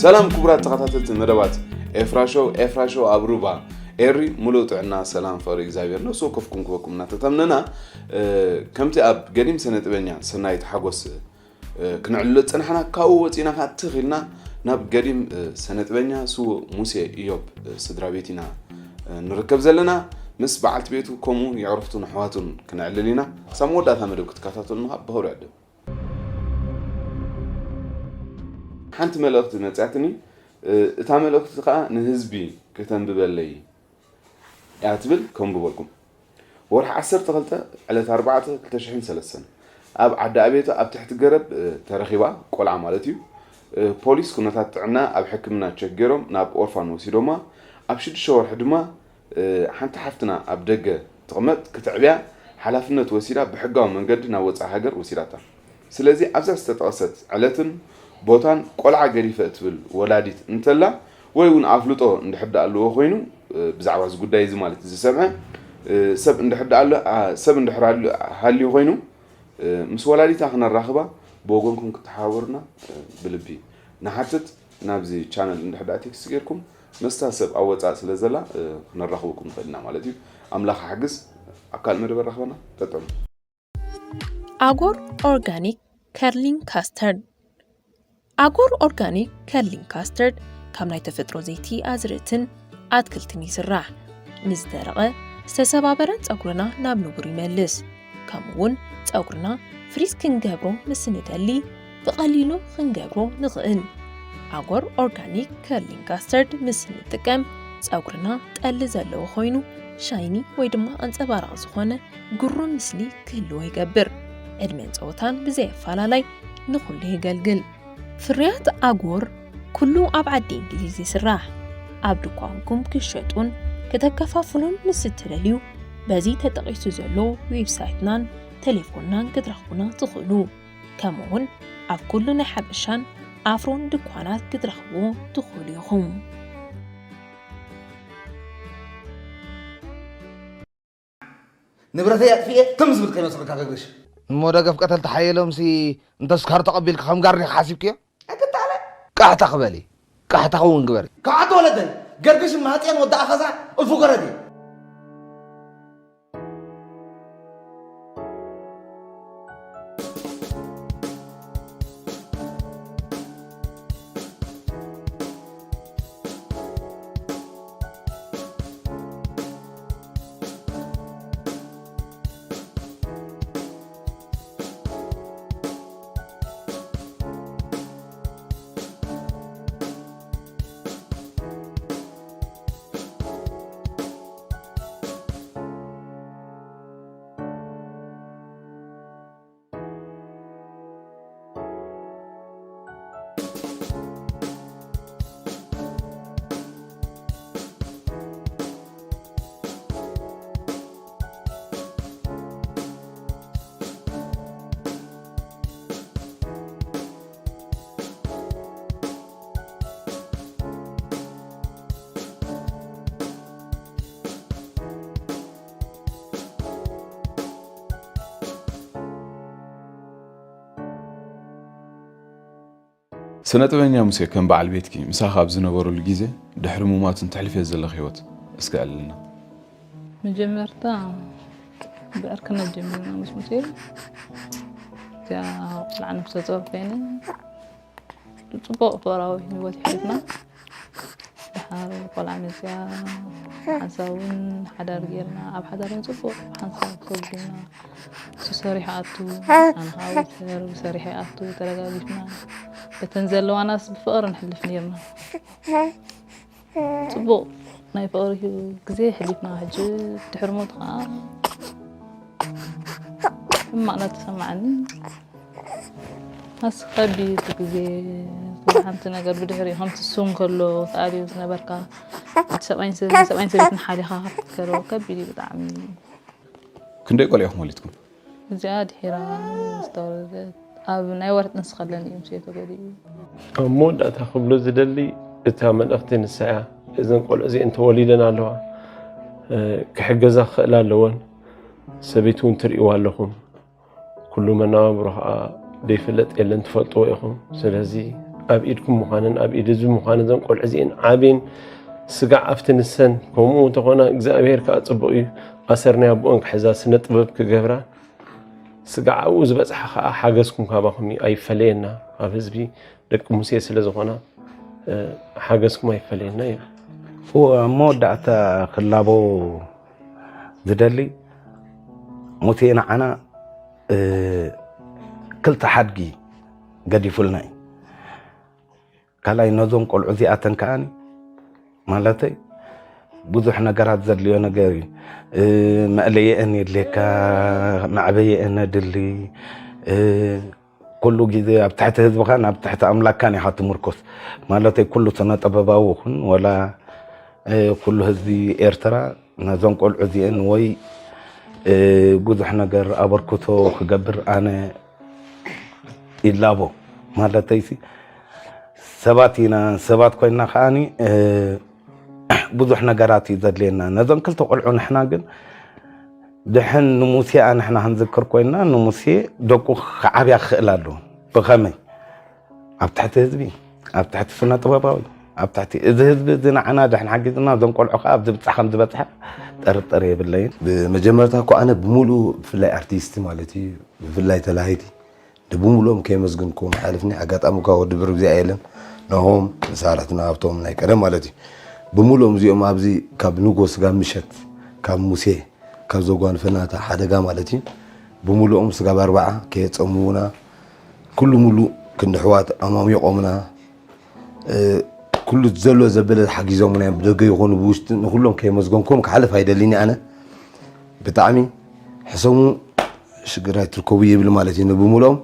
ሰላም ክቡራት ተኸታተልቲ መደባት ኤፍራ ሾው፣ ኤፍራ ሾው ኣብ ሩባ ኤሪ ሙሉእ ጥዕና፣ ሰላም፣ ፍቕሪ እግዚኣብሔር ነፍሲ ወከፍኩም ክበኩም እናተተምነና፣ እ፣ ከምቲ ኣብ ገዲም ስነ ጥበኛ ሰናይት ሓጎስ፣ እ፣ ክነዕልሎ ዝጸናሕና ካብኡ ወጺና ከኣ ትኽ ኢልና ናብ ገዲም፣ እ፣ ስነ ጥበኛ ስዉእ ሙሴ ኢዮብ፣ እ፣ ስድራ ቤት ኢና፣ እ፣ ንርከብ ዘለና። ምስ በዓልቲ ቤቱ ከምኡ እውን የዕሩኽቱን ኣሕዋቱን ክነዕልል ኢና። ክሳብ መወዳእታ መደብ ክትከታተሉና ከኣ ብኽብሪ ይዕድም። ሓንቲ መልእኽቲ መጽያትኒ፣ እ፣ እታ መልእኽቲ ከኣ ንህዝቢ ከተንብበለይ እያ ትብል፣ ከንብበልኩም። ወርሒ ዓሰርተ ክልተ ዕለት ኣርባዕተ ክልተ ሽሕን ሰለስተን ኣብ ዓዲ ኣቤቶ ኣብ ትሕቲ ገረብ፣ እ፣ ተረኺባ፣ ቆልዓ ማለት እዩ። እ፣ ፖሊስ ኩነታት ጥዕና ኣብ ሕክምና ቸክ ገይሮም ናብ ኦርፋን ወሲዶማ። ኣብ ሽዱሽተ ወርሒ ድማ እ፣ ሓንቲ ሓፍትና ኣብ ደገ ትቕመጥ ክትዕብያ ሓላፍነት ወሲዳ ብሕጋዊ መንገዲ ናብ ወጻኢ ሃገር ወሲዳታ። ስለዚ ኣብዛ ዝተጠቕሰት ዕለትን ቦታን ቆልዓ ገዲፈ እትብል ወላዲት እንተላ ወይ እውን ኣፍልጦ እንድሕር ደኣ ኣለዎ ኮይኑ፣ እ፣ ብዛዕባ እዚ ጉዳይ እዚ ማለት ዝሰምዐ፣ እ፣ ሰብ እንድሕር ደኣ ኣሎ፣ ኣ፣ ሰብ እንድሕር ኣሎ፣ ሃልዩ ኮይኑ፣ እ፣ ምስ ወላዲታ ክነራኽባ ብወገንኩም ክትሓባበሩና፣ እ፣ ብልቢ ንሓትት። ናብዚ ቻነል እንድሕር ደኣ ቴክስት ጌርኩም፣ ምስታ ሰብ ኣብ ወጻኢ ስለ ዘላ፣ እ፣ ክነራኽበኩም ንኽእል ኢና ማለት እዩ። ኣምላኽ ሓግዝ፣ ኣብ ካልእ መደብ ኣራኽበና። ጠጥዑም። ኣጎር ኦርጋኒክ ከርሊንግ ካስተርድ። ኣጎር ኦርጋኒክ ከርሊንግ ካስተርድ ካብ ናይ ተፈጥሮ ዘይቲ ኣዝርእትን ኣትክልትን ይስራሕ። ንዝደረቐ ዝተሰባበረን ጸጉርና ናብ ንቡር ይመልስ። ከምኡ እውን ጸጉርና ፍሪዝ ክንገብሮ ምስ ንደሊ ብቐሊሉ ክንገብሮ ንኽእል። ኣጎር ኦርጋኒክ ከርሊንግ ካስተርድ ምስ ንጥቀም ጸጉርና ጠሊ ዘለዎ ኮይኑ ሻይኒ ወይ ድማ ኣንጸባራቒ ዝኾነ ግሩም ምስሊ ክህልዎ ይገብር። ዕድመን ጸወታን ብዘይ ኣፈላላይ ንኹሉ የገልግል። ፍርያት ኣጎር ኩሉ ኣብ ዓዲ እንግሊዝ ይስራሕ። ኣብ ድኳንኩም ክሸጡን ከተከፋፍሉን ምስ እትደልዩ በዚ ተጠቒሱ ዘሎ ዌብሳይትናን ቴሌፎንናን ክትረኽቡና ትኽእሉ። ከምኡውን ኣብ ኩሉ ናይ ሓበሻን ኣፍሮን ድኳናት ክትረኽብዎ ትኽእሉ ኢኹም። ንብረተይ ኣጥፊኤ ከም ዝብል ከይመስለካ ገርግሽ። እሞ ደገፍ ቀተልቲ ሓየሎምሲ እንተ ስካር ተቐቢልካ ከም ጋር ዲኻ ሓሲብክዮ? ኣይክተኣለ። ቃሕታ ክበሊ። ቃሕታ ክውን ግበሪ። ካብ ዓዲ ወለደይ ገርግሽ ማህፅኤን ወዲ ኣኸዛ እልፉ ገረድ እዩ። ስነ ጥበበኛ ሙሴ፣ ከም በዓል ቤትኪ ምሳኺ ኣብ ዝነበሩሉ ግዜ ድሕሪ ምሟት እንትሕልፍዮ ዘለኺ ህይወት እስከ ኣዕልልና። መጀመርታ ብዕርክነት ጀሚርና ምስ ሙሴ። እዚኣ ቆልዓ ነፍሰ ጾር ኮይነ ጽቡቕ ፍቕራዊ ህይወት የሕሊፍና። ደሓር ቆልዓ መጽያ ሓንሳብ እውን ሓዳር ጌርና። ኣብ ሓዳር እውን ጽቡቕ ሓንሳብ ተጎዲና። እሱ ሰሪሑ ኣቱ፣ ኣነ ከዓ ወተር ብሰሪሐ ኣቱ ተደጋጊፍና። በተን ዘለዋናስ ብፍቕሪ ንሕልፍ ኔርና። ጽቡቕ ናይ ፍቕሪ ግዜ ኣሕሊፍና። ሕጂ ድሕሪ ሞቱ ከዓ ሕማቕ እናተሰማዓኒ ኣስ ከቢድ ግዜ። ኩሉ ሓንቲ ነገር ብድሕሪ ከምቲ እሱ እንከሎ ተኣልዩ ዝነበርካ እቲ ሰብኣይን ሰበይትን ሓሊኻ ክትከዶ ከቢድ እዩ ብጣዕሚ። ክንደይ ቆልዑ ኢኹም ወሊድኩም? እዚኣ ድሒራ ዝተወለደት ኣብ ናይ ወርሒ ጥንሲ ከለኒ እዩ ምስ ተጎዲኡ። ኣብ መወዳእታ ክብሎ ዝደሊ እታ መልእኽቲ ንሳ እያ። እዘን ቆልዑ እዚአን ተወሊደን ኣለዋ፣ ክሕገዛ ክኽእላ ኣለወን። ሰበይቲ እውን ትርእይዋ ኣለኹም። ኩሉ መነባብሮ ከዓ ዘይፍለጥ የለን፣ ትፈልጥዎ ኢኹም። ስለዚ ኣብ ኢድኩም ምዃነን ኣብ ኢድ ህዝቢ ምዃነን እዘን ቆልዑ እዚአን ዓብየን ስጋዕ ኣብቲ ንሰን ከምኡ እንተኾና እግዚኣብሔር ከዓ ጽቡቕ እዩ። ኣሰር ናይ ኣቦኦን ክሕዛ ስነ ጥበብ ክገብራ ስጋዕ ኣብኡ ዝበጽሓ ከዓ ሓገዝኩም ካባኹም እዩ። ኣይፈለየና። ኣብ ህዝቢ ደቂ ሙሴ ስለ ዝኾና ሓገዝኩም ኣይፈለየና እዩ። እወ፣ ኣብ መወዳእታ ክላቦ ዝደሊ ሙሴ ንዓና ክልተ ሓድጊ ገዲፉልና እዩ። ካልኣይ ነዞም ቆልዑ እዚኣተን ከዓኒ ማለተይ ብዙሕ ነገራት ዘድልዮ ነገር እዩ። መእለየአን የድልየካ፣ መዕበየአን ኣድሊ። ኩሉ ግዜ ኣብ ትሕቲ ህዝብኻን ኣብ ትሕቲ ኣምላክካን ኢኻ ትምርኮስ። ማለተይ ኩሉ ስነ ጥበባዊ ይኹን ወላ ኩሉ ህዝቢ ኤርትራ ነዞም ቆልዑ እዚአን ወይ ብዙሕ ነገር ኣበርክቶ ክገብር ኣነ ይላቦ። ማለተይሲ ሰባት ኢና፣ ሰባት ኮይና ከዓኒ ብዙሕ ነገራት እዩ ዘድልየና። ነዞም ክልተ ቆልዑ ንሕና ግን ድሕን ንሙሴኣ ንሕና ክንዝክር ኮይና ንሙሴ ደቁ ክዓብያ ክኽእል ኣለዎ። ብኸመይ? ኣብ ትሕቲ ህዝቢ፣ ኣብ ትሕቲ ስነ ጥበባዊ፣ ኣብ ትሕቲ እዚ ህዝቢ እዚ ንዓና ድሕን ሓጊዝና እዞም ቆልዑ ከዓ ኣብዚ ብፃ ከም ዝበፅሐ ጥርጥር የብለይን። ብመጀመርታ እኮ ኣነ ብምሉኡ ብፍላይ ኣርቲስት ማለት እዩ ብፍላይ ተላሃይቲ ንብምሉኦም ከየመስግንኩም ሓልፍኒ ኣጋጣሚ እኳ ወዲ ብሩክ ዚኣ የለን ናሆም መሳርሕትና ኣብቶም ናይ ቀደም ማለት እዩ ብምሉኦም እዚኦም ኣብዚ ካብ ንጎ ስጋ ምሸት ካብ ሙሴ ካብ ዘጓንፈና እታ ሓደጋ ማለት እዩ ብምሉኦም ስጋብ ኣርባዓ ከየፀምዉና ኩሉ ሙሉእ ክንዲ ኣሕዋት ኣማሚቖምና ኩሉ ዘሎ ዘበለ ሓጊዞምና እዮም ብደገ ይኾኑ ብውሽጢ ንኩሎም ከየመስገንኩም ክሓልፍ ኣይደልን ኣነ ብጣዕሚ ሕሰሙ ሽግር ኣይትርከቡ ይብል ማለት እዩ ንብምሉኦም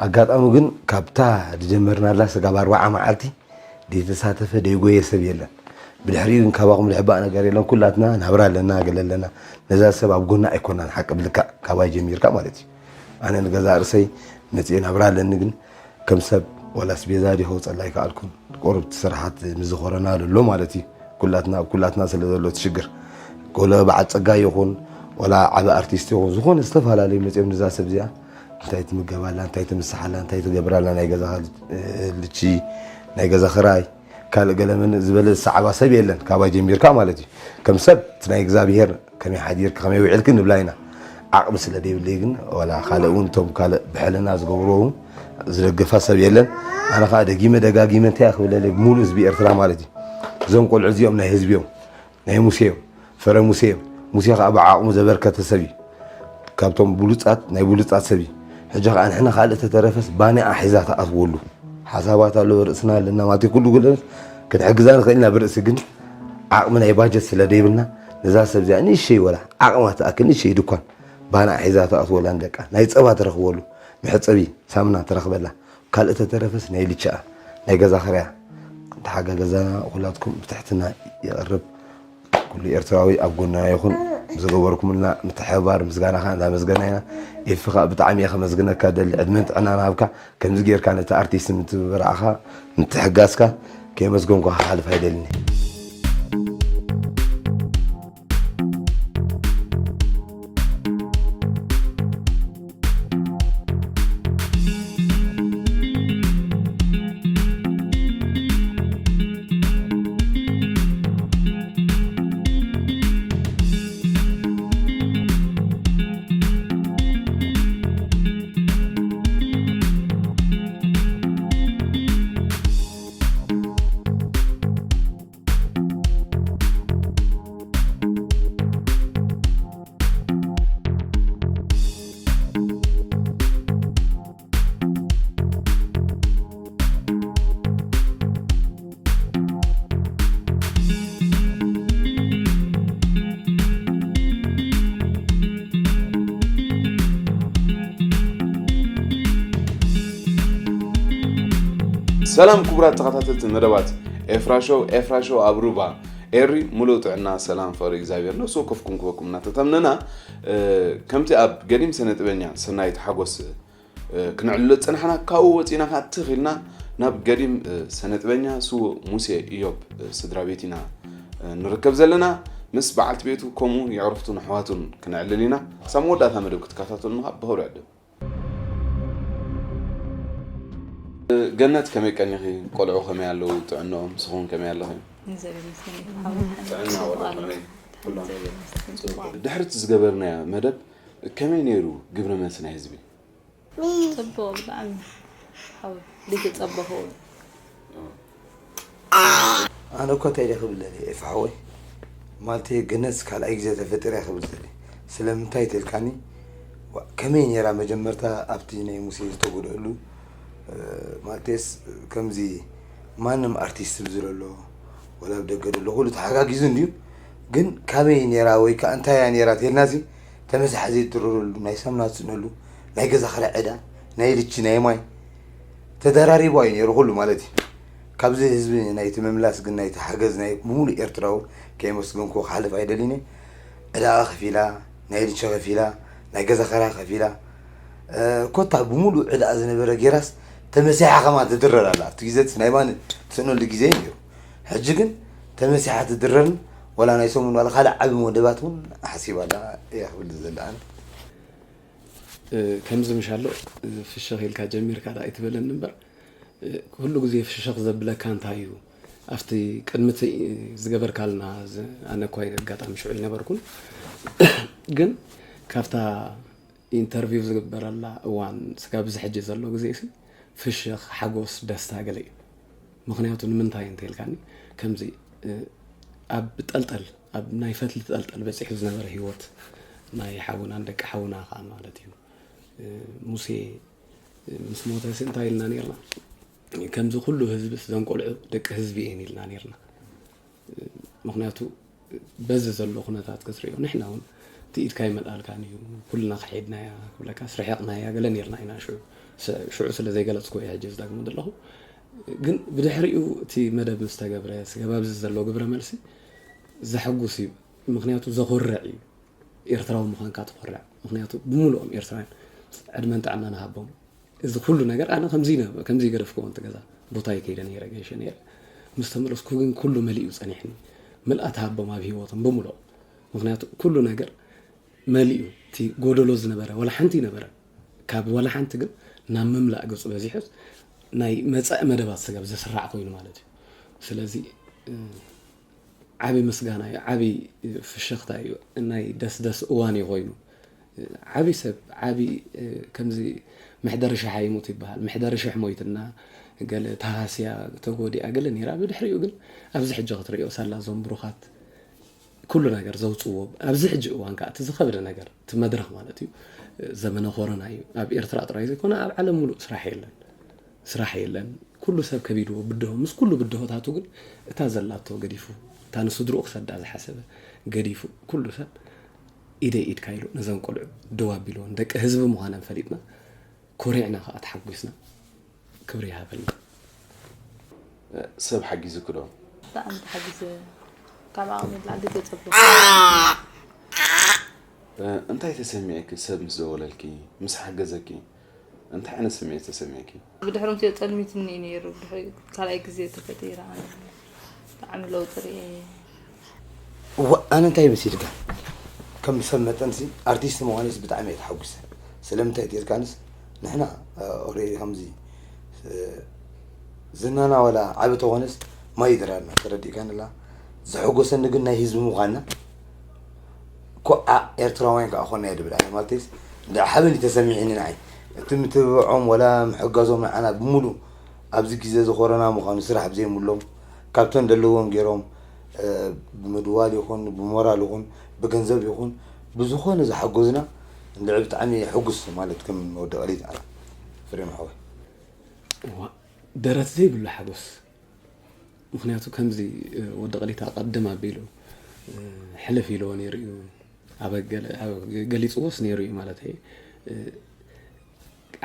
ኣጋጣሚ ግን ካብታ ዝጀመርናላ ስጋብ ኣርባዓ መዓልቲ ዘይተሳተፈ ዘይጎየ ሰብ የለን። ብድሕሪኡ ግን ካባኹም ዝሕባእ ነገር የለን። ኩላትና ናብራ ኣለና፣ ገለ ኣለና። ነዛ ሰብ ኣብ ጎና ኣይኮናን ሓቂ ብልክዕ ካባይ ጀሚርካ ማለት እዩ። ኣነ ንገዛእ ርእሰይ መፅኤ ናብራ ኣለኒ ግን ከም ሰብ ዋላ ኣስቤዛ ድየ ከውፀላ ኣይከኣልኩን። ቁሩብ እቲ ስራሓት ምስ ዝኾረና ኣሎ ማለት እዩ። ኩላትና ኣብ ኩላትና ስለ ዘሎ እቲ ሽግር። ገለ በዓል ፀጋ ይኹን ዋላ ዓቢ ኣርቲስት ይኹን ዝኾነ ዝተፈላለዩ መፅኦም ንዛ ሰብ እዚኣ እንታይ ትምገባላ እንታይ ትምስሓላ እንታይ ትገብራላ ናይ ገዛኻ ልቺ ናይ ገዛ ክራይ ካልእ ገለ ምን ዝበለ ዝሰዓባ ሰብ የለን ካባይ ጀሚርካ ማለት እዩ ከም ሰብ እቲ ናይ እግዚኣብሄር ከመይ ሓዲርካ ከመይ ውዒልክ ንብላ ኢና ዓቕሚ ስለ ደይብለይ ግን ዋላ ካልእ እውን እቶም ካልእ ብሕልና ዝገብርዎ እውን ዝደግፋ ሰብ የለን ኣነ ከዓ ደጊመ ደጋጊመ እንታይ ክብለለይ ሙሉ ህዝቢ ኤርትራ ማለት እዩ እዞም ቆልዑ እዚኦም ናይ ህዝቢ እዮም ናይ ሙሴ እዮም፣ ፍረ ሙሴ እዮም። ሙሴ ኸዓ ብዓቕሙ ዘበርከተ ሰብ እዩ። ካብቶም ብሉጻት ናይ ብሉጻት ሰብ እዩ። ሕጂ ኸዓ ንሕና ካልእ ተተረፈስ ባንኣ ሒዛ ትኣትወሉ ሓሳባት ኣሎ ርእስና ኣለና ማለት ኩሉ ግለስ ክንሕግዛ ንኽእል ኢና ብርእሲ ግን ዓቕሚ ናይ ባጀት ስለ ደይብልና ነዛ ሰብ እዚኣ ንእሸይ ወላ ዓቕማ ትኣክል ንእሸይ ድኳን ባንኣ ሒዛ ትኣትወላ ንደቃ ናይ ጸባ ትረኽበሉ መሕጸቢ ሳምና ትረኽበላ ካልእ ተተረፈስ ናይ ልችኣ ናይ ገዛ ኽርያ ተሓጋገዛና ኩላትኩም ብትሕትና ይቐርብ። ኩሉ ኤርትራዊ ኣብ ጎንና ይኹን ዝገበርኩምልና ምትሕብባር ምስጋናኻ እንዳመስገና ኢና። ኤፊ ኸኣ ብጣዕሚ እየ ከመስግነካ ደሊ ዕድመን ጥዕናን ሃብካ ከምዚ ጌርካ ነቲ ኣርቲስት ምትብብራዕኻ ምትሕጋዝካ ከየመስገንኩ ክሓልፍ ኣይደልን እየ። ሰላም ክቡራት ተኸታተልቲ መደባት ኤፍራ ሾው፣ ኤፍራ ሾው ኣብ ሩባ ኤሪ ሙሉእ ጥዕና፣ ሰላም፣ ፍቕሪ እግዚኣብሔር ነፍሲ ወከፍኩም ክበኩም እናተተምነና፣ እ፣ ከምቲ ኣብ ገዲም ስነ-ጥበበኛ ሰናይት ሓጎስ፣ እ፣ ክነዕልሎ ዝጸናሕና፣ ካብኡ ወጺእና ከኣ ትኽ ኢልና ናብ ገዲም፣ እ፣ ስነ-ጥበበኛ ስዉእ ሙሴ ኢዮብ፣ እ፣ ስድራ ቤት ኢና፣ እ፣ ንርከብ ዘለና። ምስ በዓልቲ ቤቱ ከምኡውን የዕሩኽቱን ኣሕዋቱን ክነዕልል ኢና። ክሳብ መወዳእታ መደብ ክትከታተሉና ከኣ ብኽብሪ ይዕድም። ገነት ከመይ ቀኒኺ? ቆልዑ ከመይ ኣለዉ? ጥዕናኦም ንስኹም ከመይ ኣለኺ? ንዘብ ይመስገን። ጥዕና ቆልዑ ከመይ? ኩሎም ንዘብ ይመስገን። ጽቡቅ። ድሕርቲ ዝገበርናዮ መደብ ከመይ ነይሩ ግብረ መልሲ ናይ ህዝቢ? ጽቡቅ ብጣዕሚ። ኣብ ዘይተጸበኹ። ኣነ እኮ እንታይ ኢለ ክብል ደልየ ኤፋ ሓወይ፣ ማለተይ ገነት ካልኣይ ግዜ ተፈጢራ እየ ክብል ደልየ። ስለምንታይ ተልካኒ፣ ዋ- ከመይ ነይራ መጀመርታ ኣብቲ ናይ ሙሴ ዝተጎድአሉ፣ እ፣ ማለተይስ ከምዚ ማንም ኣርቲስት ዝለሎ ወላ ኣብ ደገ ዘሎ ኩሉ ተሓጋጊዙ እንድዩ፣ ግን ካበይ ነይራ ወይ ከዓ እንታይ እያ ነይራ ተልናሲ ተመሳሕ ዘይትረረሉ ናይ ሳምና ትስእነሉ ናይ ገዛ ክራይ ዕዳ ናይ ልቺ ናይ ማይ ተደራሪቡ እዩ ነይሩ ኩሉ ማለት እዩ። ካብዚ ህዝቢ ናይቲ ምምላስ ግን ናይቲ ሓገዝ ናይ ብምሉእ ኤርትራዊ ከየመስገንኩ ክሓልፍ ኣይደሊኒ። ዕዳኣ ከፊላ፣ ናይ ልቺ ከፊላ፣ ናይ ገዛ ክራይ ከፊላ፣ ኮታ ብምሉእ ዕዳኣ ዝነበረ ጌራስ ተመሲሓ ከማን ትድረር ኣላ። ኣብቲ ግዜ ናይ ማን ትስእነሉ ግዜ እዩ ነይሩ። ሕጂ ግን ተመሲሓ ትድረርን ወላ ናይ ሰሙን ዋላ ካልእ ዓቢ መደባት እውን ሓሲባ ኣላ እያ ክብል ዝደሊ ኣነ። ከምዚ ምሽ ኣሎ ፍሽኽ ኢልካ ጀሚርካ ዳ ኣይትበለኒ እምበር ኩሉ ግዜ ፍሽኽ ዘብለካ እንታይ እዩ ኣብቲ ቅድሚ እቲ ዝገበርካልና ኣነ እኳ ኣጋጣሚ ሽዑ ኣይነበርኩን ግን ካብታ ኢንተርቪው ዝግበረላ እዋን ስጋብ እዚ ሕጂ ዘሎ ግዜ ሲ ፍሽኽ ሓጎስ ደስታ ገለ እዩ ምክንያቱ ንምንታይ እንተኢልካኒ ከምዚ ኣብ ጠልጠል ኣብ ናይ ፈትሊ ጠልጠል በፂሑ ዝነበረ ህይወት ናይ ሓውናን ደቂ ሓውና ከዓ ማለት እዩ ሙሴ ምስ ሞተሲ እንታይ ኢልና ነርና ከምዚ ኩሉ ህዝብስ ዘንቆልዑ ደቂ ህዝቢ እየን ኢልና ነርና ምክንያቱ በዚ ዘሎ ኩነታት ክትሪኦ ንሕና እውን እቲ ኢድካ ይመልኣልካን እዩ ኩልና ከሒድናያ ክብለካ ስርሒቕናያ ገለ ነርና ኢና ሽዑ ሽዑ ስለ ዘይገለፅኩ እየ ሕጂ ዝደግሞ ዘለኹ ግን ብድሕሪኡ እቲ መደብ ምስ ተገብረ ስገብ ኣብዚ ዘሎ ግብረ መልሲ ዘሐጉስ እዩ ምክንያቱ ዘኮርዕ እዩ ኤርትራዊ ምዃንካ ትኾርዕ ምክንያቱ ብምሉኦም ኤርትራውያን ዕድመን ጥዕና ንሃቦም እዚ ኩሉ ነገር ኣነ ከምዚ ነ- ከምዚ ገደፍክዎ እንተ ገዛ ቦታይ ከይደ ነይረ ገይሸ ነይረ ምስ ተመለስኩ ግን ኩሉ መሊኡ ጸኒሕኒ ምልኣት ሃቦም ኣብ ህይወቶም ብምሉኦም ምክንያቱ ኩሉ ነገር መሊኡ እቲ ጎደሎ ዝነበረ ወላ ሓንቲ ነበረ ካብ ወላ ሓንቲ ግን ናብ ምምላእ ገጹ በዚሑስ ናይ መጻኢ መደባት ስጋብ ዘስራዕ ኮይኑ ማለት እዩ ስለዚ ዓቢ ምስጋና እዩ፣ ዓቢ ፍሽኽታ እዩ፣ ናይ ደስደስ እዋን እዩ ኮይኑ። ዓቢ ሰብ፣ ዓቢ ከምዚ መሕደሪ ሽሕ ኣይሙት ይበሃል። መሕደሪ ሽሕ ሞይትና፣ ገለ ተሃስያ፣ ተጎዲኣ፣ ገለ ነይራ። ብድሕሪኡ ግን ኣብዚ ሕጂ ክትሪኦ ሳላ እዞም ብሩኻት ኩሉ ነገር ዘውፅዎ ኣብዚ ሕጂ እዋን ከዓ እቲ ዝኸበደ ነገር እቲ መድረኽ ማለት እዩ ዘመነ ኮሮና እዩ ኣብ ኤርትራ ጥራይ ዘይኮነ ኣብ ዓለም ሙሉእ ስራሕ የለን ስራሕ የለን ኩሉ ሰብ ከቢድዎ ብድሆ ምስ ኩሉ ብድሆታቱ ግን እታ ዘላቶ ገዲፉ እታ ንስድርኡ ክሰዳ ዝሓሰበ ገዲፉ ኩሉ ሰብ ኢደይ ኢድካ ኢሉ ነዘን ቆልዑ ደው ኣቢልወን ደቂ ህዝቢ ምዃነን ፈሊጥና ኮሪዕና ከዓ ተሓጒስና ክብሪ ይሃበልና። ሰብ ሓጊዙኪ ዶ? ብጣዕሚ ተሓጊሰ ካብ ዓቕሚ ንላዕሊ ገጸብሩ እንታይ ተሰሚዕኪ ሰብ ምስ ደወለልኪ ምስ ሓገዘኪ እንታይ ዓይነት ስምዒት ተሰሚዕኪ? ብድሕሪ ምስኦ ጸልሚትኒ እዩ ነይሩ ድሕሪ ካልኣይ ግዜ ተፈጢራ ብጣዕሚ ለውጢ ርኤ እዋ ኣነ እንታይ መሲልካ ከም ሰብ መጠንሲ ኣርቲስት ምዃነይስ ብጣዕሚ እየ ተሓጒሰ ስለምንታይ ተልካንስ ንሕና ኦሬዲ ከምዚ ዝናና ዋላ ዓቢ ተኾነስ ማይ ይድራና ተረዲእካንላ ዘሐጎሰኒ ግን ናይ ህዝቢ ምዃንና ኮዓ ኤርትራውያን ከዓ ኮና እየ ድብል ኣነ ማለተይስ እንዳ ሓበን እዩ ተሰሚዕኒ ንዓይ እቲ ምትብብዖም ወላ ምሕጋዞም ንዓና ብምሉ ኣብዚ ግዜ እዚ ኮሮና ምዃኑ ስራሕ ብዘይምሎም ካብተን ዘለዎም ገይሮም ብምድዋል ይኹን ብሞራል ይኹን ብገንዘብ ይኹን ብዝኾነ ዝሓገዙና እንድዒ ብጣዕሚ ሕጉስ ማለት ከም ወዲ ቀሊት ኣነ ፍሬም ሓወይ ደረት ዘይብሉ ሓጎስ ምክንያቱ ከምዚ ወዲ ቀሊት ኣቀድም ኣቢሉ ሕልፍ ኢልዎ ነይሩ እዩ ኣበ ገሊፅዎስ ነይሩ እዩ ማለት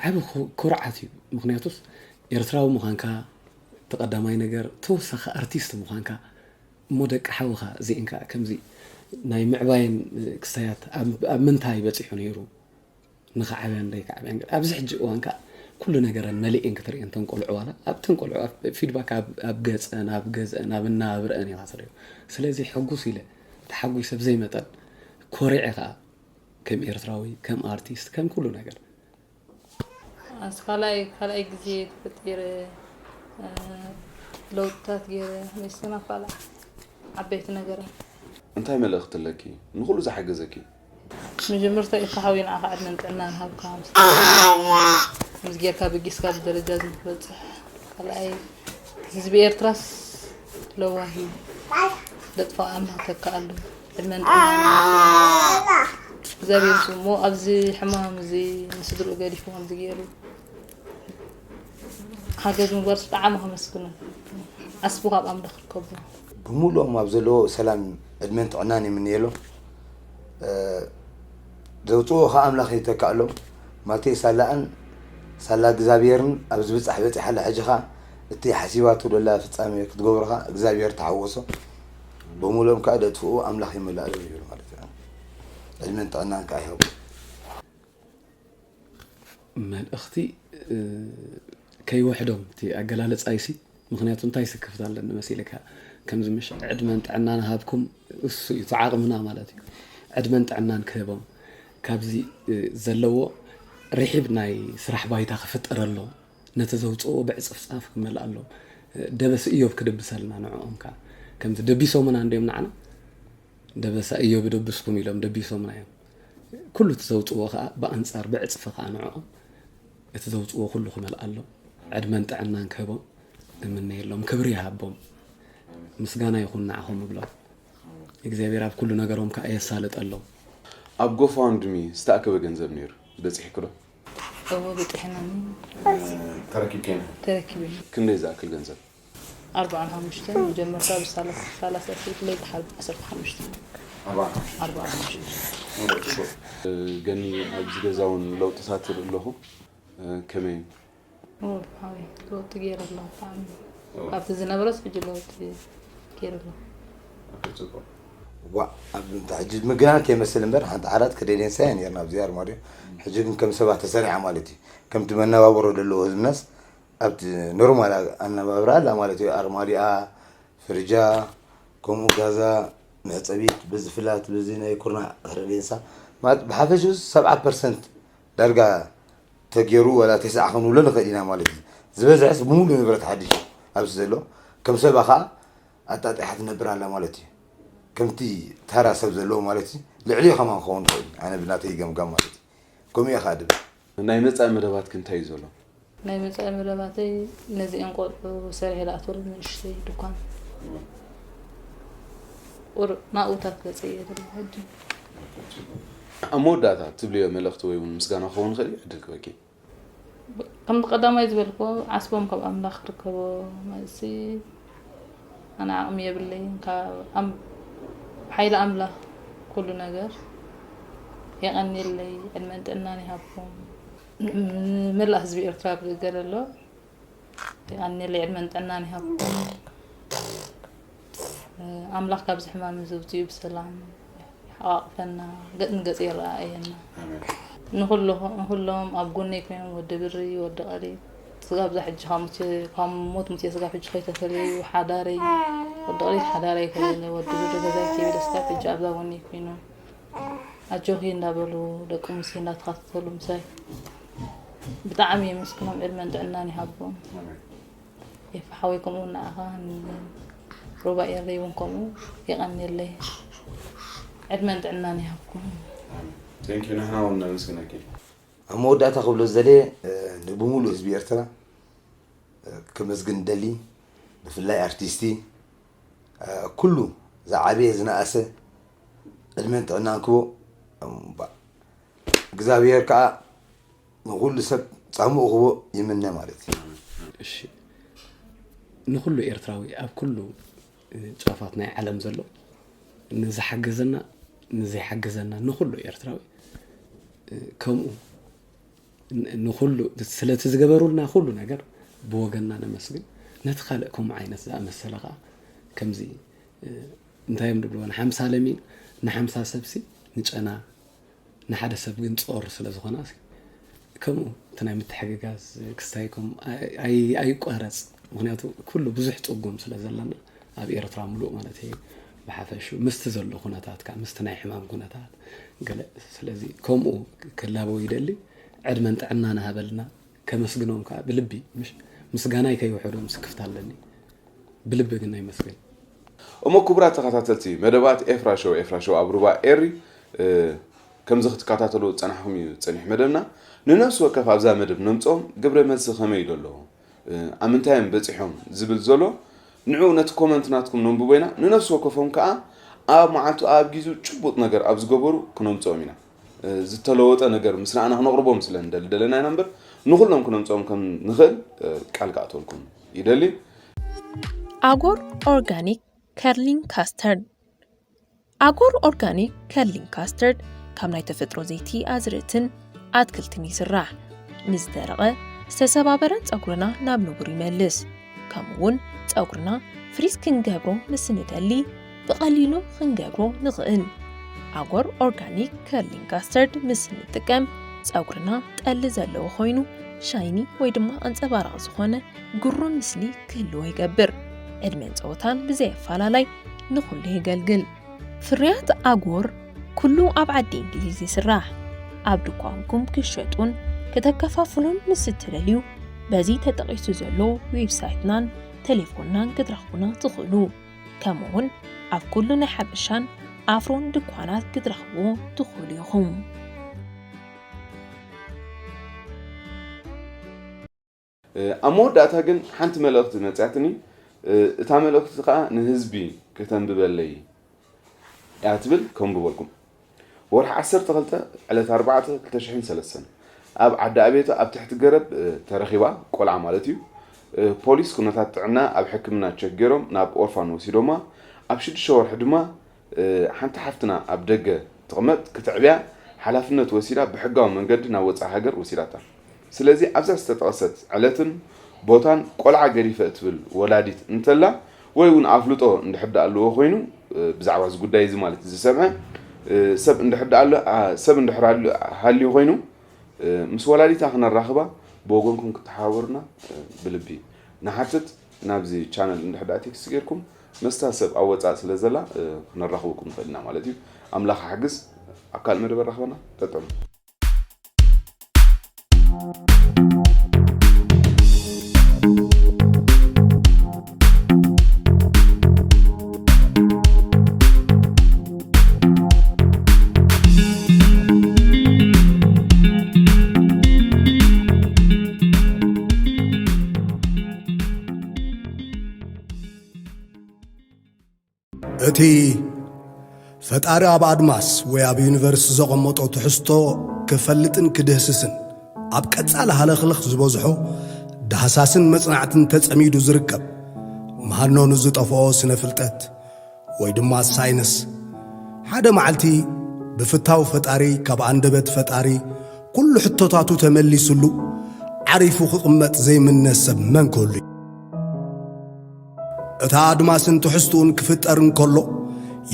ዓብ ኩርዓት እዩ ምክንያቱስ ኤርትራዊ ምዃንካ ተቐዳማይ ነገር ተወሳኺ ኣርቲስት ምዃንካ እሞ ደቂ ሓውኻ እዚአን ከዓ ከምዚ ናይ ምዕባየን ክስታያት ኣብ ምንታይ በፂሑ ነይሩ ንኽዓብያን ደይክዓብያን ግን ኣብዚ ሕጂ እዋን ከዓ ኩሉ ነገረን መሊኤን ክትርእየን ተን ቆልዑ ዋላ ኣብተን ቆልዑ ፊድባክ ኣብ ገፀን ኣብ ገዘአን ኣብ እናብረአን ኢኻ ትርእዮ ስለዚ ሕጉስ ኢለ ተሓጒሰ ብዘይ መጠን ኮሪዐ ከዓ ከም ኤርትራዊ ከም ኣርቲስት ከም ኩሉ ነገር ኣንስ ካልኣይ ካልኣይ ግዜ ተፈጢረ ለውጥታት ገይረ መሰና ካልኣ ዓበይቲ ነገራት። እንታይ መልእኽቲ ኣለኪ ንኹሉ ዝሓገዘኪ? መጀመርታ ኢኻ ሓዊ ንዓኻ ዕድመን ጥዕናን ሃብካ ምስ ጌርካ በጊስካ ኣብዚ ደረጃ እዚ ንክበፅሕ። ካልኣይ ህዝቢ ኤርትራስ ለዋሂ ደጥፋ ኣምላኽ ተካኣሉ ዕድመን ጥዕናን እግዚኣብሔር ስሙ ኣብዚ ሕማም እዚ ንስድርኡ ገዲፉ ከምዚ ገይሩ ሓገዝ ምግባር ብጣዕሚ ከመስግኖ ዓስቡ ካብ ኣምላኽ ርከቦ። ብምሉኦም ኣብ ዘለዎ ሰላም ዕድመን ጥዕናን ይምንየሎም። ዘውፅኦ ከዓ ኣምላኽ ይተካእሎም። ማለተይ ሳላኣን ሳላ እግዚኣብሔርን ኣብ ዝብፃሕ በፂሓ ኣላ። ሕጂ ከዓ እቲ ሓሲባቶ ደላ ፍፃሜ ክትገብሮ ከዓ እግዚኣብሔር ተሓወሶ። ብምሉኦም ከዓ ደጥፍኡ ኣምላኽ ይመላእሎም ይብል ማለት እዩ። ዕድመን ጥዕናን ከዓ ይሃቡ። መልእኽቲ ከይውሕዶም እቲ ኣገላልፃይሲ። ምክንያቱ እንታይ ስክፍታ ኣለኒ መሲልካ ከምዚ ምሽ ዕድመን ጥዕናን ሃብኩም እሱ እዩ እቲ ዓቕምና ማለት እዩ። ዕድመን ጥዕናን ክህቦም ካብዚ ዘለዎ ርሒብ ናይ ስራሕ ባይታ ክፍጠረሎም ነቲ ዘውፅኦ ብዕፅፍፃፍ ክመልኣሎም ደበስ እዮብ ክድብሰልና ንዕኦም ከዓ ከምዚ ደቢሶምና እንዲዮም ንዓና ደበሳ እዮብ ደብስኩም ኢሎም ደቢሶምና እዮም። ኩሉ እቲ ዘውፅዎ ከዓ ብኣንፃር ብዕፅፊ ከዓ ንዕኦም እቲ ዘውፅዎ ኩሉ ክመልኣሎም ዕድመን ጥዕናን ክህቦም እምነየሎም ክብሪ ይሃቦም ምስጋና ይኹን ንዓኹም እብሎም እግዚኣብሔር ኣብ ኩሉ ነገሮም ከዓ የሳልጠሎም። ኣብ ጎፋንድሚ ዝተኣከበ ገንዘብ ነይሩ በፂሕኩ ዶ? እዎ በፂሕናኒ ተረኪብከ? ተረኪበ። ክንደይ ዝኣክል ገንዘብ? ኣርባዓን ሓሙሽተን መጀመርታ ብሳላሳ ሺሕ ለይትሓልፍ ዓሰርተ ሓሙሽተ ኣርባዓን ሓሙሽተ ገኒ ኣብዚ ገዛ እውን ለውጥታት ርኢ ኣለኹ ከመይ ሓወይ ለውጢ ገይረ ኣለኹ ብጣዕሚ ካብቲ ዝነበረስ ሕጂ ለውጢ ገይረ ኣለኹ ዋ ኣብ ሕጂ ምግናን ከይመስል እምበር ሓንቲ ዓራት ክደልየንሳ እያ ነርና ኣብዚ ኣርማድዮ ሕጂ ግን ከም ሰባት ተሰሪዓ ማለት እዩ ከምቲ መነባበሮ ዘለዎ ህዝብናስ ኣብቲ ኖርማል ኣነባብራ ኣላ ማለት እዩ ኣርማድያ ፍርጃ ከምኡ ጋዛ መሕፀቢት በዚ ፍላት በዚ ናይ ኩርናዕ ክረድየንሳ ማለት ብሓፈሽኡ ሰብዓ ፐርሰንት ዳርጋ ተገይሩ ወላ ተስዓ ክንብሎ ንኽእል ኢና ማለት እዩ ዝበዝሐስ ብምሉእ ንብረት ሓድሽ ኣብዚ ዘሎ ከም ሰባ ከዓ ኣጣጢሓ ትነብር ኣላ ማለት እዩ ከምቲ ተራ ሰብ ዘለዎ ማለት እዩ ልዕሊኡ ከማን ክኸውን ይኽእል ኣነ ብናተይ ገምጋም ማለት እዩ ከምኡ እየ ከዓ ድብል ናይ መፃኢ መደባትኪ እንታይ እዩ ዘሎ? ናይ መፃኢ መደባተይ ነዚአን ቆልዑ ሰሪሐ ዝኣትወሉ ንእሽተይ ድኳን ቁሩብ ናብኡታት ገፀ እየ ዘለኹ ሕጂ። ኣብ መወዳእታ ትብልዮ መልእኽቲ ወይ እውን ምስጋና ክኸውን ይኽእል እዩ ዕድል ክበኪ። ከምቲ ቀዳማይ ዝበልክዎ ዓስቦም ካብ ኣምላኽ ክርከቦ መልሲ ኣነ ዓቕሚ የብለይን ካብ ኣም- ሓይሊ ኣምላኽ ኩሉ ነገር የቐንየለይ ዕድመን ጥዕናን ይሃብኩም ንመላእ ህዝቢ ኤርትራ ኣብ ደገ ዘሎ የቐንየለይ ዕድመን ጥዕናን ይሃብኩም ኣምላኽ ካብዚ ሕማም እዚ ውፅኡ ብሰላም ይሓቋቕፈና ገጥ ንገፅ ይረኣየና ንኹሎም ኣብ ጎነይ ኮይኖም ወዲ ብሪ ወዲ ቀሊል ስጋብ እዛ ሕጂ ካብ ሞት ሙትየ ስጋብ ሕጂ ከይተፈለዩ ሓዳረይ ወዲ ቀሊል ሓዳረይ ከይበለ ወዲ ብሪ ገዛይ ከይበለ ስጋብ ሕጂ ኣብዛ ጎነይ ኮይኑ ኣጆኺ እንዳበሉ ደቂ ሙሴ እንዳተኻተተሉ ምሳይ ብጣዕሚ የመስግኖም ዕድመን ጥዕናን ይሃቦም ኤፋ ሓወይ ከምኡ ንዓኻ ሮባ ኤረይ እውን ከምኡ የቐንየለይ ዕድመን ጥዕናን ይሃብኩም። ንሕና እውን ነመስግነኪ። ኣብ መወዳእታ ክብሎ ዝደልየ ንብሙሉእ ህዝቢ ኤርትራ ክመስግን ደሊ ብፍላይ ኣርቲስቲ ኩሉ ዝዓበየ ዝነኣሰ ዕድመን ጥዕናን ክቦ እግዚኣብሔር ከዓ ንኩሉ ሰብ ፃምኡ ክቦ ይምነ ማለት እዩ። እሺ ንኩሉ ኤርትራዊ ኣብ ኩሉ ጫፋት ናይ ዓለም ዘሎ ንዝሓገዘና ንዘይሓገዘና ንኩሉ ኤርትራዊ ከምኡ ንኩሉ ስለቲ ዝገበሩልና ኩሉ ነገር ብወገንና ነመስግን ነቲ ካልእ ከምኡ ዓይነት ዝኣመሰለ ከዓ ከምዚ እንታይ እዮም ድብልዎ ንሓምሳ ለሚን ንሓምሳ ሰብሲ ንጨና ንሓደ ሰብ ግን ጾር ስለ ዝኾና ከምኡ እቲ ናይ ምትሕግጋዝ ክስታይ ከም ኣይቋረጽ ምክንያቱ ኩሉ ብዙሕ ጽጉም ስለ ዘለና ኣብ ኤርትራ ሙሉእ ማለት እዩ ብሓፈሹ ምስቲ ዘሎ ኩነታት ከዓ ምስቲ ናይ ሕማም ኩነታት ገለ ስለዚ ከምኡ ክላበው ይደሊ ዕድመን ጥዕና ንሃበልና ከመስግኖም ከዓ ብልቢ፣ ምሽ ምስጋናይ ከይውሕዶም ስክፍታ ኣለኒ። ብልቢ ግን ኣይመስግን። እሞ ክቡራት ተኸታተልቲ መደባት ኤፍራ ሾው፣ ኤፍራ ሾው ኣብ ሩባ ኤሪ ከምዚ ክትከታተሉ ዝፀናሕኩም እዩ ፀኒሕ መደብና። ንነፍሲ ወከፍ ኣብዛ መደብ ነምፅኦም ግብረ መልሲ ከመይ እዩ ዘሎ፣ ኣብ ምንታይ እዮም በፂሖም ዝብል ዘሎ፣ ንዑ ነቲ ኮመንት ናትኩም ነንብቦ ኢና። ንነፍሲ ወከፎም ከዓ ኣብ መዓልቱ ኣብ ጊዙ ጭቡጥ ነገር ኣብ ዝገበሩ ክነምፅኦም ኢና። ዝተለወጠ ነገር ምስ ረኣና ክነቕርቦም ስለ ንደሊ ደለና ኢና እምበር፣ ንኹሎም ክነምፅኦም ከም ንኽእል ቃል ክኣተወልኩም ይደሊ። ኣጎር ኦርጋኒክ ከርሊንግ ካስተርድ። ኣጎር ኦርጋኒክ ከርሊንግ ካስተርድ ካብ ናይ ተፈጥሮ ዘይቲ ኣዝርእትን ኣትክልትን ይስራሕ። ንዝደረቐ ዝተሰባበረን ፀጉርና ናብ ንቡር ይመልስ። ከምኡ እውን ፀጉርና ፍሪዝ ክንገብሮ ምስ ንደሊ ብቐሊሉ ክንገብሮ ንኽእል። ኣጎር ኦርጋኒክ ከርሊንግ ካስተርድ ምስ ንጥቀም ፀጉርና ጠሊ ዘለዎ ኮይኑ ሻይኒ ወይ ድማ ኣንፀባራቕ ዝኾነ ግሩም ምስሊ ክህልዎ ይገብር። ዕድመን ፀወታን ብዘየፈላለይ ንኹሉ የገልግል። ፍርያት ኣጎር ኩሉ ኣብ ዓዲ እንግሊዝ ይስራሕ። ኣብ ድኳንኩም ክሸጡን ከተከፋፍሉን ምስ እትደልዩ በዚ ተጠቒሱ ዘሎ ዌብሳይትናን ቴሌፎንናን ክትረኽቡና ትኽእሉ። ከምኡ እውን ኣብ ኩሉ ናይ ሓበሻን ኣፍሮን ድኳናት ክትረኽብዎ ትኽእሉ ኢኹም። ኣብ መወዳእታ ግን ሓንቲ መልእኽቲ መፅያትኒ። እታ መልእኽቲ ከዓ ንህዝቢ ከተንብበለይ እያ ትብል። ከንብበልኩም። ወርሒ ዓሰርተ ክልተ ዕለት ኣርባዕተ ክልተ ሽሕን ሰለስተን ኣብ ዓዲ ኣቤቶ ኣብ ትሕቲ ገረብ ተረኺባ፣ ቆልዓ ማለት እዩ። ፖሊስ ኩነታት ጥዕና ኣብ ሕክምና ቸክ ገይሮም ናብ ኦርፋን ወሲዶማ። ኣብ ሽዱሽተ ወርሒ ድማ ሓንቲ ሓፍትና ኣብ ደገ ትቕመጥ ክትዕብያ ሓላፍነት ወሲዳ ብሕጋዊ መንገዲ ናብ ወፃኢ ሃገር ወሲዳታ። ስለዚ ኣብዛ ዝተጠቐሰት ዕለትን ቦታን ቆልዓ ገዲፈ እትብል ወላዲት እንተላ ወይ እውን ኣፍልጦ እንድሕር ደኣ ኣለዎ ኮይኑ ብዛዕባ እዚ ጉዳይ እዚ ማለት ዝሰምዐ ሰብ እንድሕር ደኣ ኣሎ ሰብ እንድሕር ሃልዩ ኮይኑ ምስ ወላዲታ ክነራኽባ ብወገንኩም ክትሓባበሩና ብልቢ ንሓትት። ናብዚ ቻነል እንድሕር ደኣ ቴክስት ገይርኩም መስታ ሰብ ኣብ ወፃእ ስለ ዘላ ክነራኽበኩም ንኽእል ኢና ማለት እዩ። ኣምላኽ ሓግዝ። ኣብ ካልእ መደብ ኣራኽበና። ጠጥዑም። እቲ ፈጣሪ ኣብ ኣድማስ ወይ ኣብ ዩኒቨርስ ዘቐመጦ ትሕዝቶ ክፈልጥን ክድህስስን ኣብ ቀጻሊ ሃለኽለኽ ዝበዝሖ ዳህሳስን መጽናዕትን ተጸሚዱ ዝርከብ ምሃኖ ንዝጠፍኦ ስነ ፍልጠት ወይ ድማ ሳይንስ ሓደ መዓልቲ ብፍታው ፈጣሪ ካብ ኣንደበት ፈጣሪ ኩሉ ሕቶታቱ ተመሊስሉ ዓሪፉ ክቕመጥ ዘይምነ ሰብ መን ክህሉ እዩ? እታ ኣድማስን ትሕዝትኡን ክፍጠር እንከሎ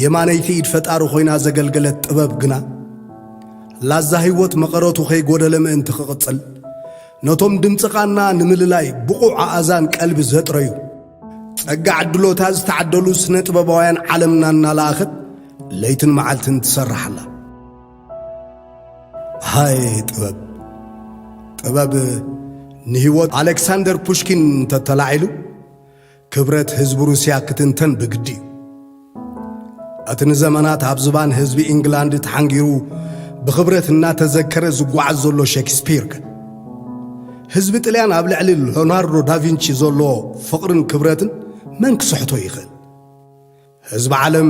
የማነይቲ ኢድ ፈጣሪ ኮይና ዘገልገለት ጥበብ ግና ላዛ ህይወት መቐረቱ ከይጎደለ ምእንቲ ክቕጽል ነቶም ድምፂ ቃና ንምልላይ ብቑዕ ኣእዛን ቀልቢ ዘጥረዩ ጸጋ ዕድሎታ ዝተዓደሉ ስነ ጥበባውያን ዓለምና እናለኣኸት ለይትን መዓልትን ትሰርሕ ኣላ። ሃይ ጥበብ ጥበብ ንህይወት ኣሌክሳንደር ፑሽኪን እንተተላዒሉ ክብረት ህዝቢ ሩስያ ክትንተን ብግዲ እዩ። እቲ ንዘመናት ኣብ ዝባን ህዝቢ ኢንግላንድ ተሓንጊሩ ብኽብረት እናተዘከረ ዝጓዓዝ ዘሎ ሸክስፒር ከ ህዝቢ ጥልያን ኣብ ልዕሊ ሎናርዶ ዳቪንቺ ዘለዎ ፍቕርን ክብረትን መን ክስሕቶ ይኽእል? ህዝቢ ዓለም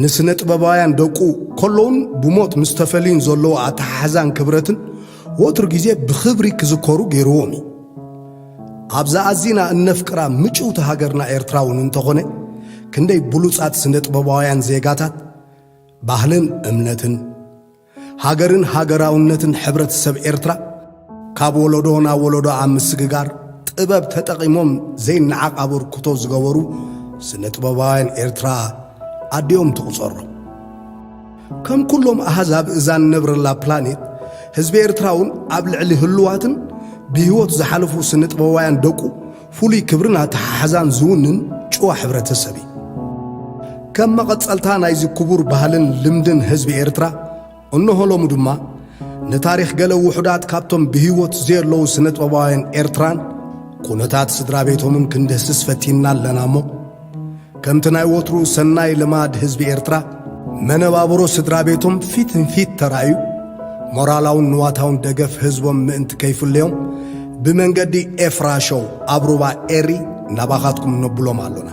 ንስነ ጥበባውያን ደቁ ከለውን ብሞት ምስ ተፈልዩን ዘለዎ ኣተሓሕዛን ክብረትን ወትሩ ግዜ ብኽብሪ ክዝከሩ ገይርዎም እዩ። ኣብዛ ኣዚና እነፍቅራ ምጭውቲ ሃገርና ኤርትራ እውን እንተኾነ ክንደይ ብሉጻት ስነ ጥበባውያን ዜጋታት ባህልን እምነትን ሃገርን ሃገራውነትን ሕብረተሰብ ኤርትራ ካብ ወለዶ ናብ ወለዶ ኣብ ምስግጋር ጥበብ ተጠቒሞም ዘይነዓቕ ኣበርክቶ ዝገበሩ ስነ ጥበባውያን ኤርትራ ኣዲኦም ትቑጸሮም። ከም ኩሎም ኣሃዛብ እዛ ንነብረላ ፕላኔት ህዝቢ ኤርትራ እውን ኣብ ልዕሊ ህልዋትን ብህይወት ዝሓለፉ ስነ ጥበባውያን ደቁ ፍሉይ ክብርን ኣተሓሕዛን ዝውንን ጭዋ ሕብረተሰብ እዩ። ከም መቐጸልታ ናይዚ ክቡር ባህልን ልምድን ህዝቢ ኤርትራ እንሆ ሎሚ ድማ ንታሪኽ ገለ ውሑዳት ካብቶም ብህይወት ዘየለዉ ስነጥበባውያን ኤርትራን ኩነታት ስድራ ቤቶምን ክንድህስስ ፈቲንና ኣለና እሞ፣ ከምቲ ናይ ወትሩ ሰናይ ልማድ ህዝቢ ኤርትራ፣ መነባብሮ ስድራ ቤቶም ፊት ንፊት ተራእዩ፣ ሞራላውን ንዋታውን ደገፍ ህዝቦም ምእንቲ ከይፍለዮም፣ ብመንገዲ ኤፍራ ሾው ኣብ ሩባ ኤሪ ናባኻትኩም ነብሎም ኣሎና።